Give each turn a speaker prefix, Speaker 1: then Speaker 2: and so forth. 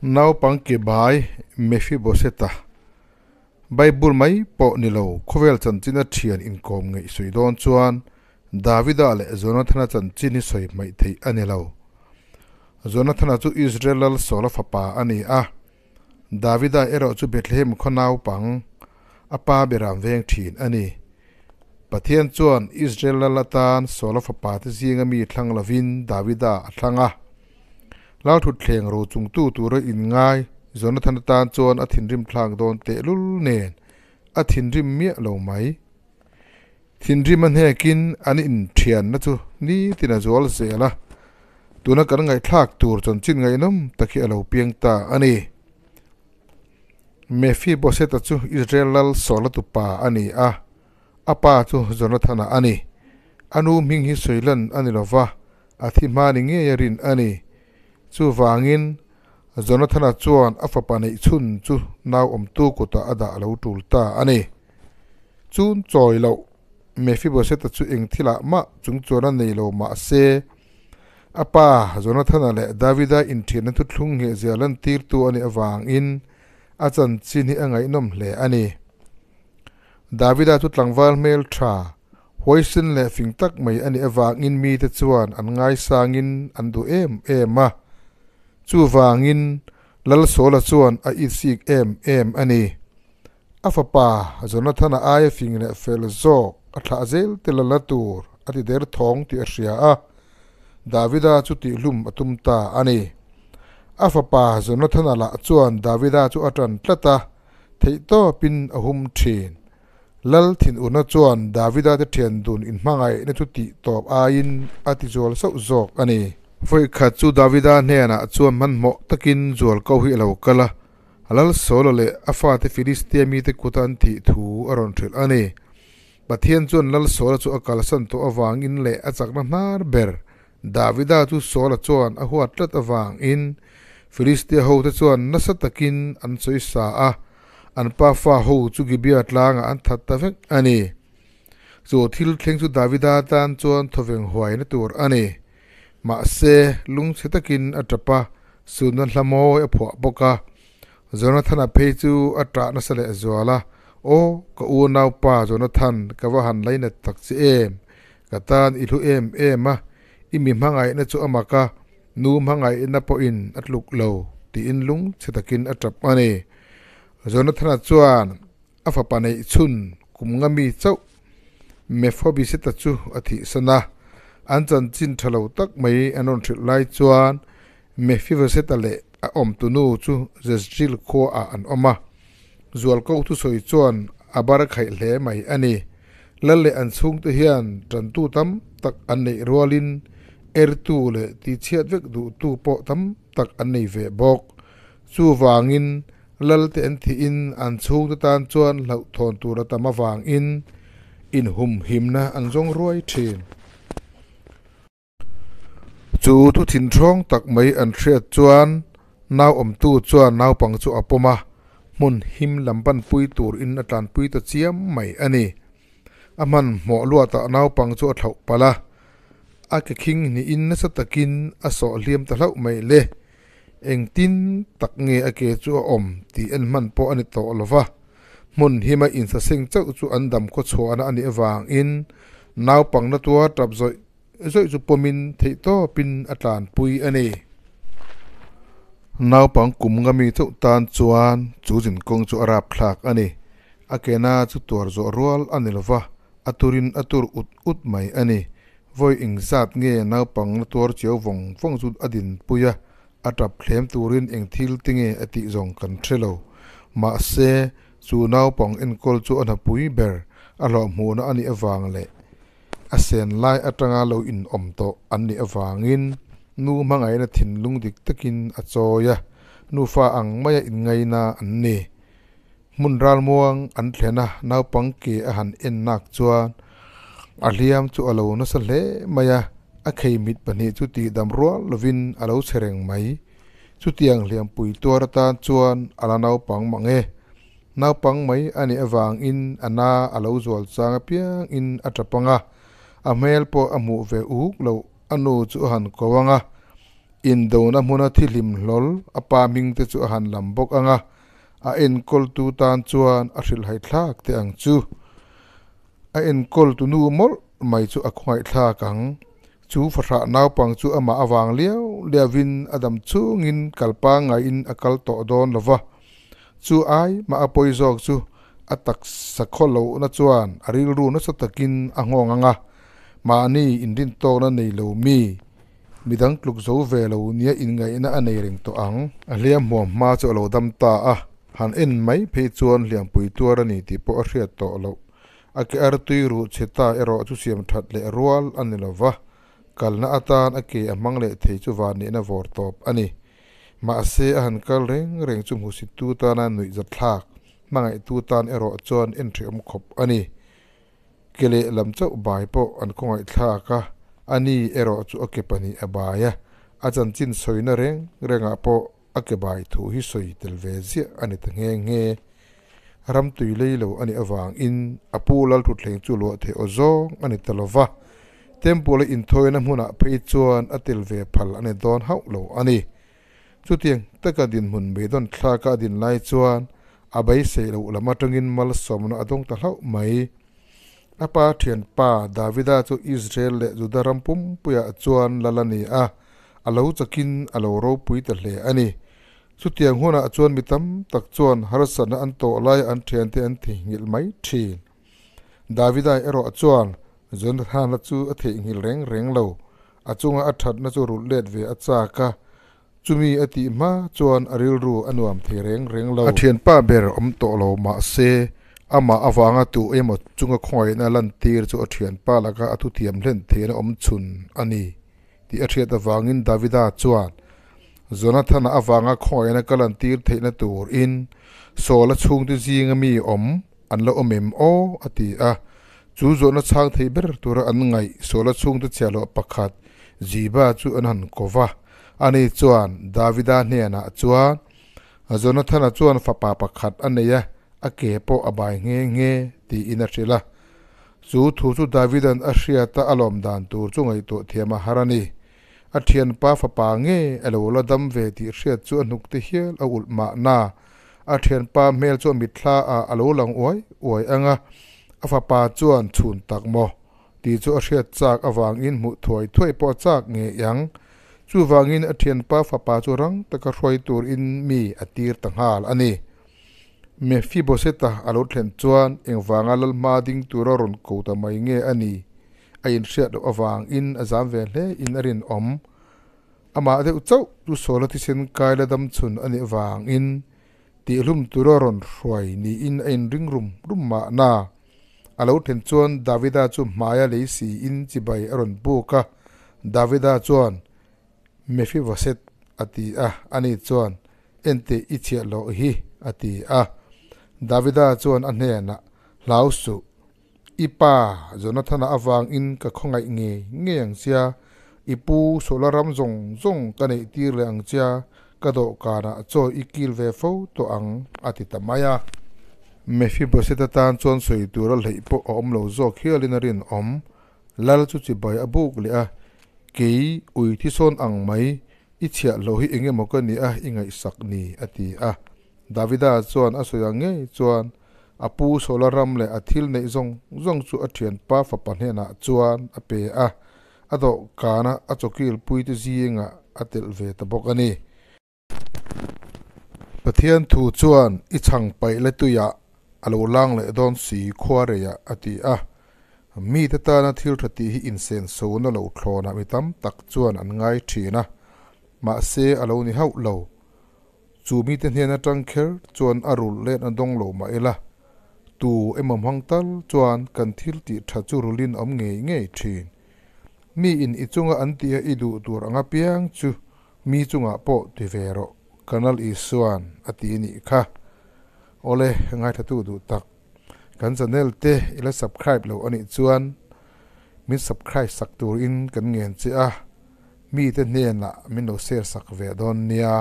Speaker 1: Naupang ke bai Mephibosheth-a Bible mai pawh ni lo, khawvel chanchina thian inkawm ngeih sawi dawn chuan Davida leh Jonathana chanchin hi sawi hmaih theih a ni lo. Jonathana chu Israel lal Saula fapa a ni a, Davida erawh chu Bethlehem khaw naupang, a pa beram veng thin a ni. Pathian chuan Israel lal atan Saula fapa te zinga mi thlang lovin Davida a thlang a. Lalthutthleng ro chungtu tura inngai Jonathana tan chuan a thinrim thlak dawn tehlul nen a thinrim miah lo mai. Thinrim a hnekin an inthianna chu nitin a zual zel a, tuna kan ngaihthlak tur chanchin ngaihnawm tak hi a lo piang ta a ni. Mephibosheth-a chu Israel lal Saula tupa a ni a, a pa chu Jonathana a ni. A nu hming hi sawilan a ni lo va, a thi hma ni ngei a rin a ni. Chuvangin, Jonathana chuan a fapa neih chhun chu nau awmtu kutah a dah lo tul ta a ni. Chun chawi loh, Mephibosheth-a chu eng thilah mah chung chuan a nei lo mah se, a pa Jonathana leh Davida inthianna thuthlung nghehzia lantirtu a nih avangin a chanchin hi a ngaihnawm hle a ni. Davida chu tlangval hmel tha, huaisen leh fing tak mai a nih avangin mite chuan an ngaisangin an duh em em a. Chuvangin Lalsawla chuan a itsik em em a ni. A fapa Jonathana aia fing leh fel zawk a thlah zel te la la tur a ti der thawng tih a hria a, Davida chu tihhlum a tum ta a ni. A fapa Jonathana lah chuan Davida chu a tan tlat a, theihtawpin a hum thin. Lal thinurna chuan Davida te thian dun inhmangaihna chu tih tawp aiin a ti zual sauh zawk a ni. Vawikhat chu Davida hnenah chuan hmanhmawh takin zual ko hi a lo kal a, Lal Saula leh a fate Filistia mite kuta an thih thu a rawn hrilh a ni. Pathian chuan Lal Saula chu a kalsan tawh avangin leh a chakna hnar ber Davida chu Saula chuan a huat tlat avangin Filistia hote chuan nasa takin an sawi sa a, an pa fa ho chu Gibea tlangah an that ta vek a ni. Chu thil thleng chu Davida tan chuan thawveng huaina tur a ni. Mahse, lungchhe takin a tap a, sunna hla mawi a phuah bawk a. Jonathana phei chu a ṭah nasa leh zual a, Aw, ka unaupa Jonathan, ka va han lainat tak che em? Ka tan i hlu em em a, i mi hmangaihna chu a mak a, nu hmangaihna pawhin a tluk lo, tiin lungchhe takin a ṭap a ni. Jonathana chuan a fapa neih chhun kum nga mi chauh Mephobiseta chu a thihsan a, an chanchin tha lo tak mai an rawn hrilh lai chuan Mephiboseta leh a awmtunu chu Jezreel khuaah an awm a. Zualko thusawi chuan a bar khaih hle mai a ni. Lal leh an chhungte hian tantu tam tak an neih rualin ertu leh tichhiat vek duhtu pawh tam tak an nei ve bawk. Chuvangin Lalte an thihin an chhungte tan chuan hlauhthawn tur a tam avangin inhumhimna an zawng ruai thin. Chu thu thinthawng tak mai an hriat chuan nau awmtu chuan naupang chu a pawm a, hmun him lam panpui turin a tlanpui ta chiam mai a ni. A hmanhmawh luatah naupang chu a thlauh palh a, a ke khing hnihin nasa takin a sawh hliam ta hlauh mai le. Engtin tak nge a ke chu a awm tih en hman pawh a ni tawh lo va, hmun hima insaseng chauh chu an dam khaw chhuahna a nih avangin naupangna tua tap zawih zawih chu pawmin theihtawpin a tlanpui a ni. Naupang kum nga mi chauh tan chuan chu zinkawng chu a rapthlak a ni. A ke na chu tuar zawh rual a ni lo va, a turin a tur ut ut mai a ni. Vawi engzat nge naupang la tuar chiau vawng vawng chu a dinpui a, a tap thlem turin eng thil te nge a tih zawng kan hre lo. Mahse, chu naupang enkawl chu a hnapui ber a hlawhhmuhna a nih avang leh a sen lai atanga lo inawm tawh an nih avangin nu hmangaihna thinlung dik takin a chawi a, nufa ang maia inngaina an ni. Hmun ralmuang an thlen a, naupang ke a han en nak chuan a hliam chu a lo nasa hle mai a, a kheimit pahnih chu tihdam rual lovin a lo chhe reng mai. Chutiang hliampui tuar atan chuan a la naupang mang e. Naupang mai a nih avangin a na a lo zual chang apiangin a tap ang a, a hmel pawh a hmuh ve uk loh a nu chu a han ko ang a. Indona hmuna thi hlim hlawl a pa hming te chu a han lam bawk ang a, a enkawltu tan chuan a hrilhhai thlak teh ang chu. A enkawltu nu mawlh mai chu a khawngaih thlak ang. Chu fahrah naupang chu amah avang liau liauin a dam chungin kal pangngaiin a kal tawh dawn lo va. Chu ai mah a pawi zawk chu a taksa khaw lohna chuan a rilru nasa takin a nghawng ang a, mahni inrintawkna nei lo mi, midang tluk zo ve lo nia inngaihna a nei reng tawh ang. A hliam hmuam hma chu a lo dam ta a, han en mai phei chuan hliampui tuar a ni tih pawh a hriat tawh loh. A ke artui ruh chhe ta erawh chu siam that leh rual a ni lo va, kalna atan a ke a hmang leh thei chu vanneihna vawr tawp a ni. Mahse a han kal reng reng chu hmuhsittu tana nuihzatthlak hmangaihtu tan erawh chuan enhriawm khawp a ni. Ke lehlam chauh bai pawh an khawngaihthlak a, a ni erawh chu a ke pahnih a bai a, a chanchin sawina reng rengah pawh a ke bai thu hi sawi tel ve ziah a ni ta nghe nghe. Ram tui lei lo a nih avangin a pu Lalthutthleng chu luah theih aw zawng a ni ta lo va, Temple a inthawina hmunah phei chuan a tel ve phal a ni dawn hauh lo a ni. Chutiang taka dinhmun beidawn thlaka a din lai chuan a beisei loh lam atangin malsawmna a dawng ta hlauh mai. A pa thianpa Davida chu Israel leh Juda ram pumpuiah chuan lal a ni a, a lo chakin a lo ropui ta hle a ni. Chutiang hunah chuan mi tam tak chuan harsatna an tawh laia an thiante an theihnghilh mai thin. Davida erawh chuan Jonathana chu a theihnghilh reng reng lo. A chunga a thatna chu rulh let ve a chak a, chumi a tih hma chuan a rilru a nuam thei reng reng lo. A thianpa ber awm tawh lo mahse, amah avanga tu emaw chunga khawngaihna lantir chu a thianpa laka a thuthiam hlen theihna awm chhun a ni tih a hriat avangin Davida chuan Jonathana avanga khawngaihna ka lantir theihna turin Saul-a chhungte zinga mi awm An la awm em aw? a ti a. Chu zawhna chhang thei ber tura an ngaih Saula chhungte chhiahloh pakhat Ziba chu an han ko va. Ani chuan Davida hnenah chuan, Jonathana chuan fapa pakhat a nei a, a ke pawh a bai nghe nghe, tiin a hrilh a. Chu thu chu Davida'n a hriat a, a lawm dan tur chu ngaihtuah thiam a har a ni. A thianpa fapa nge a lo la dam ve tih hriat chu a hnuk te hial a ulh mahna. A thianpa hmel chu a mitthla ah a lo lang uai uai ang a, a fapa chuan chhun tak maw tih chu a hriat chak avangin hmuh thuai thuai pawh a chak ngei ang. Chuvangin a thianpa fapa chu rang taka hruai turin mi a tir ta nghal a ni. Mephiboseta a lo thlen chuan engvanga Lalhma ding tura rawn ko ta mai nge a ni a inhriat loh avangin a zam ve hle in a rinawm. Amah deuh chauh chu Saula thisen kai la dam chhun a nih avangin tihlum tura rawn hruai niin a inring rum rum mahna. A lo then chuan Davida chu hmaia lei siin chibai a rawn buk a, Davida chuan, Mephibosheth a ti a, ani chuan, Enteh i chhiah loh hi a ti a. Davida chuan a hnenah, Hlau suh. I pa Jonathana avangin ka khawngaih ngei ngei ang chia, i pu Saula ram zawng zawng ka neih tir leh ang chia, ka dawhkanah chaw i kil ve fo tawh ang, a ti ta mai a. Mephibosheth atan chuan sawi tura hleih pawh a awm lo zawk hialin a rinawm. Lal chu chibai a buk leh a, Kei ui thisawn ang mai, i chhiahhlawh hi eng emaw ka ni a, i ngaihsak ni, a ti a. Davida chuan a sawi ang ngei chuan a pu Saula ram leh a thil neih zawng zawng chu a thianpa fapa hnenah chuan a pe a, a dawhkana a chawkil puite zingah a telh ve ta bawk a ni. Pathian thu chuan i chhang paih la tuiah a lo lang leh dawn si khua reiah a ti a. Mite tana thil tha tih hi insensona lo thlawnah mi tam tak chuan an ngai thin a, mahse a lo ni hauh lo. Chu mite hnen atang kher chuan a rulh let a dawng lo mah ila, tu emaw hmang tal chuan kan thil tih tha chu rulhin awm ngei ngei thin. Mi in i chunga an tih a i duh tur ang apiang chu mi chungah pawh ti ve rawh, Kanal Isuan a ti nih kha. Awle, ngaithla tu duh tak. Kan channel te i la subscribe lo anih chuan min subscribe sak turin kan ngen che a, mite hnenah min lo share sak ve dawn nia.